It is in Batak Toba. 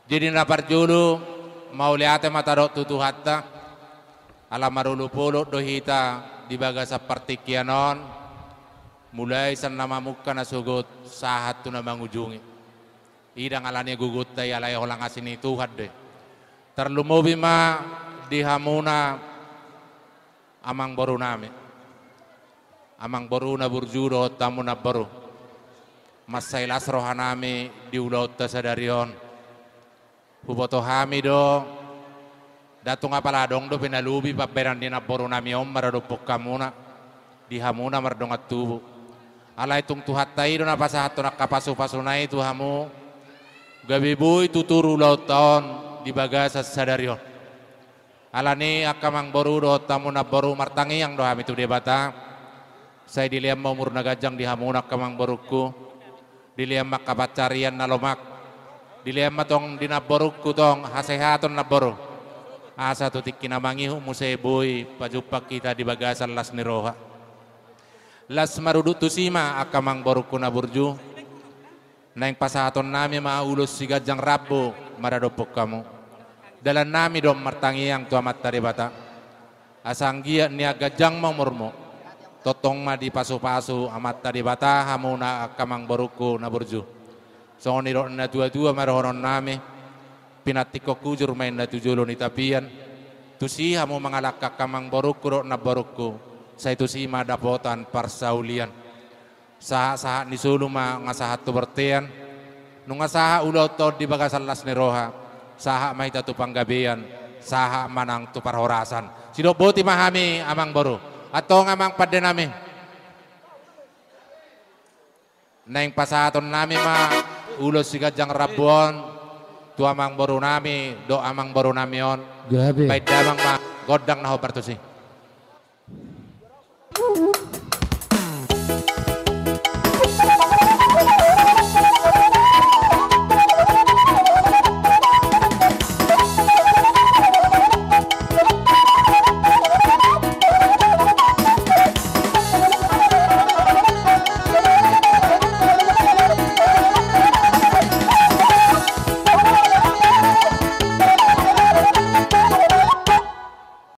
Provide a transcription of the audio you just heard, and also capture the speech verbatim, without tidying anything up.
Jadi na parjolo, mauliate ma tadok tu Tuhanta, ala marolopolop do hita di bagasan partingkian on, mulai sian na mamungka nasogot sahat tu na mangujungi. I ndang alani gogonta i, alai holan asi ni Tuhan do i. Tarlumobi ma di hamuna amangborunami, amangboru na burju dohot hamu namboru. Mansai las rohanami di ulaonta sadari on. Huboto hami do, ndang tung apala adong dope na lobi pambahenan ni namborunami on maradophon hamuna, di hamuna mardongan tubu. Alai tung Tuhanta i do na pasahathon angka pasupasuna i tu hamu, gabe boi tutur ulaonta on di bagasan sadari on. Alani i angka amangboru dohot hamu namboru, martangiang do hami tu Debata, sai dilehon ma umur na ganjang di hamuna angka amangborungku, dilehon ma angka pansarian na lomak, dilehon ma tong di namborungku tong hasehaton namboru, asa tu tingki na mangihut muse boi pajumpang hita di bagasan las ni roha. Las marudut tusi ma angka amangborungku na burju. Naeng pasahatonnami ma ulos siganjang rambu maradophon hamu. Dalannami do on martangiang tu Amanta Debata, asa anggiat nian ganjang ma umurmu, tongtong ma dipasupasu Amanta Debata hamuna angka amangborungku na burju. Songon nidok ni natuatua ma dohononnami: Pinantikhon hujur ma inna tu jolo ni tapian. Tusi hamu mangalangka angka amangborungku dohot namborungku, sai tusi ma dapotan parsaulian. Sahatsahat ni solu ma nunga sahat tu bontean. Nunga sahat ulaonta on di bagasan las ni roha, sahat ma hita tu panggabean, sahat ma nang tu parhorasan. Sidok boti ma hami amangboru. Antong amang pandenami, naeng pasahatonnami ma ulos siganjang rambu on tu amangborunami dohot amangborunami on. Gabe. Baen damang ma gondang na hombar tusi.